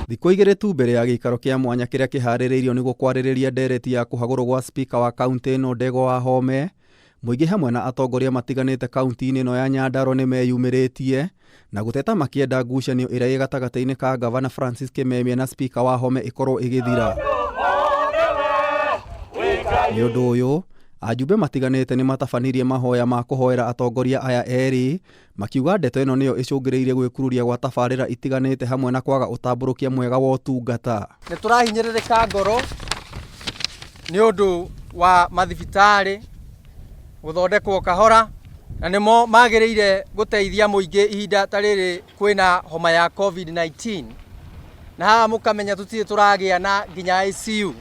Thikũ igĩrĩ tu mbere ya gĩikaro kĩa mwanya kĩrĩa kĩharĩrĩirio nĩguo kwarĩrĩria ndereti ya kũhagũrwo gwa spika wa kauntĩ ĩno Ndegwa Wahome, mũingĩ hamwe na atongoria matiganĩte kauntĩ-inĩ ĩno ya Nyandarua nĩ meyumĩrĩtie na gũteta makĩenda ngucanio ĩrĩa ĩ gatagatĩ-inĩ ka gavana Francis Kimemia na spika Wahome ĩkorwo ĩgĩthira. Nĩ ũndũ ũyũ, ajumbe matiganĩte nĩ matabanirie mahoya ma kũhoera atongoria aya erĩ makiuga ndeto ĩno nĩyo ĩcũngĩrĩirie gwĩkururia gwa tabarĩra itiganĩte hamwe na kwaga ũtambũrũkia mwega wa ũtungata. Nĩ tũrahinyĩrĩrĩka ngoro nĩ ũndũ wa mathibitarĩ gũthondekwo kahora na nĩmo magĩrĩire gũteithia mũingĩ ihinda ta rĩrĩ kwĩna homa ya COVID-19, na haha mũkamenya tũtirĩ tũragĩa na nginya ICU,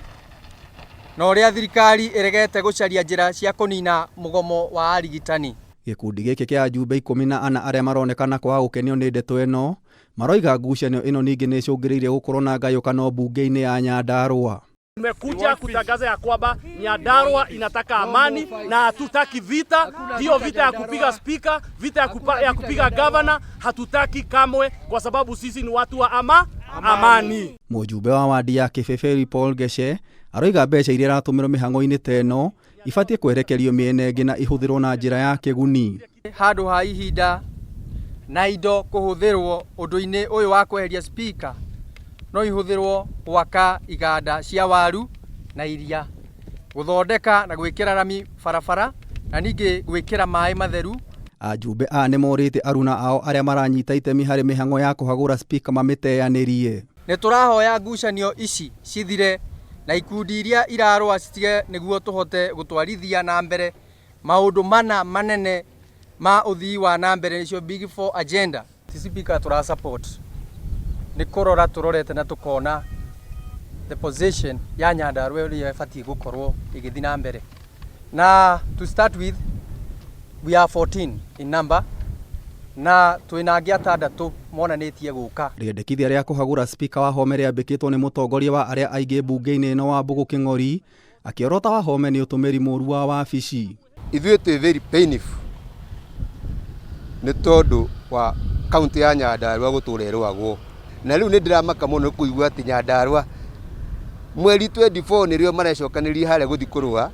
na ũrĩa thirikari ĩregete gũcaria njĩra cia kũnina mũgomo wa arigitani. Gĩkundi gĩkĩ kĩa ajumbe 14 arĩa maronekana kwaga gũkenio nĩ ndeto ĩno maroiga ngucanio ĩno ningĩ nĩ ĩcũngĩrĩirie gũkorwo na ngayũkano mbunge-inĩ ya Nyandarua. Tumekuja kutangaza ya kwamba Nyandarua inataka amani na hatutaki vita. Hiyo vita ya kupiga spika, vita ya kupiga gavana hatutaki kamwe, kwa sababu sisi ni watu wa amani. Mũjumbe wa wandi ya Kibibiri Paul Geshe aroiga mbeca iria iratũmĩrwo mĩhang'o-inĩ ta ĩno ibatiĩ kwerekerio mĩena ĩngĩ na ihũthĩrwo na njĩra ya kĩguni. Handũ ha ihinda na indo kũhũthĩrwo ũndũ-inĩ ũyũ wa kweheria spika, no ihũthĩrwo gwaka iganda cia waru na iria, gũthondeka na gwĩkĩra rami barabara na ningĩ gwĩkĩra maĩ matheru. Ajumbe aya nĩ morĩtie aruna ao arĩa maranyita itemi harĩ mĩhang'o ya kũhagũra spika mamĩteanĩrie. Nĩ tũrahoya ngucanio ici cithire na ikundi iria irarũa citige nĩguo tũhote gũtwarithia na mbere maũndũ mana manene ma ũthii wa na mbere, nĩcio Big Four agenda. Ti spika tũra support, nĩ kũrora tũrorete na tũkona the position ya Nyandarua ũrĩa ĩbatiĩ gũkorwo ĩgĩthiĩ na mbere. Na to start with, we are 14 in number na twĩna angĩ atandatũ monanĩtie gũka. Rĩendekithia rĩa kũhagũra spika Wahome rĩambĩkĩtwo nĩ mũtongoria wa arĩa aingĩ mbunge-inĩ ĩno Wambũgũ Kĩng'ori, akĩorota Wahome nĩ ũtũmĩri mũru wa wabici. Ithuĩ twĩ very painful nĩ tondũ wa kaunti ya Nyandarua gũtũra ĩrũagwo, na rĩu nĩ ndĩramaka mũno kũigua atĩ Nyandarua mweri 24 nĩrĩo marecokanĩria harĩa gũthiĩ kũrũa,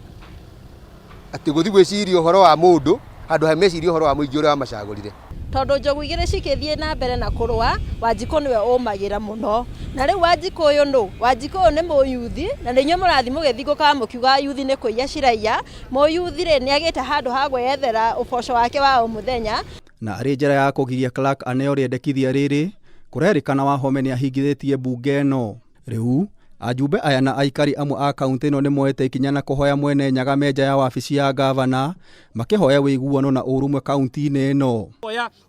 atĩ gũthiĩ gwĩciria ũhoro wa mũndũ handũ ha meciria ũhoro wa mũingĩ ũrĩa wamacagũrire. Tondũ njogu igĩrĩ cikĩthiĩ na mbere na kũrũa, Wanjikũ nĩwe ũmagĩra mũno. Na rĩu Wanjikũ ũyũ nũ? Wanjikũ ũyũ nĩ mũyuthi, na nĩ inyuĩ mũrathiĩ mũgĩthingũkaga mũkiugaga yuthi nĩ kũiya ciraiya. Mũyuthi rĩ, nĩ agĩte handũ ha gwĩyethera ũboco wake wa o mũthenya. Na arĩ njĩra ya kũgiria Clark aneo rĩendekithia rĩrĩ, kũrerĩkana Wahome nĩ ahingithĩtie mbunge ĩno. Rĩu ajumbe aya na aikari amwe a kaunti ĩno nĩ moete ikinya na kũhoya Mwene Nyaga me nja ya wabici ya gavana, makĩhoya ũiguano na ũrũmwe kaunti-inĩ ĩno.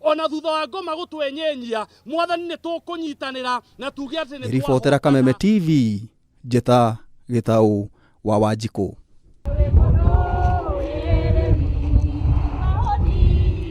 Ona thutha wa ngoma gũtwenyenyia, mwathani nĩ tũkũnyitanĩra na tuge atĩ nĩ Ribotera Kameme TV, Njĩta Gĩtaũ wa Wanjikũ.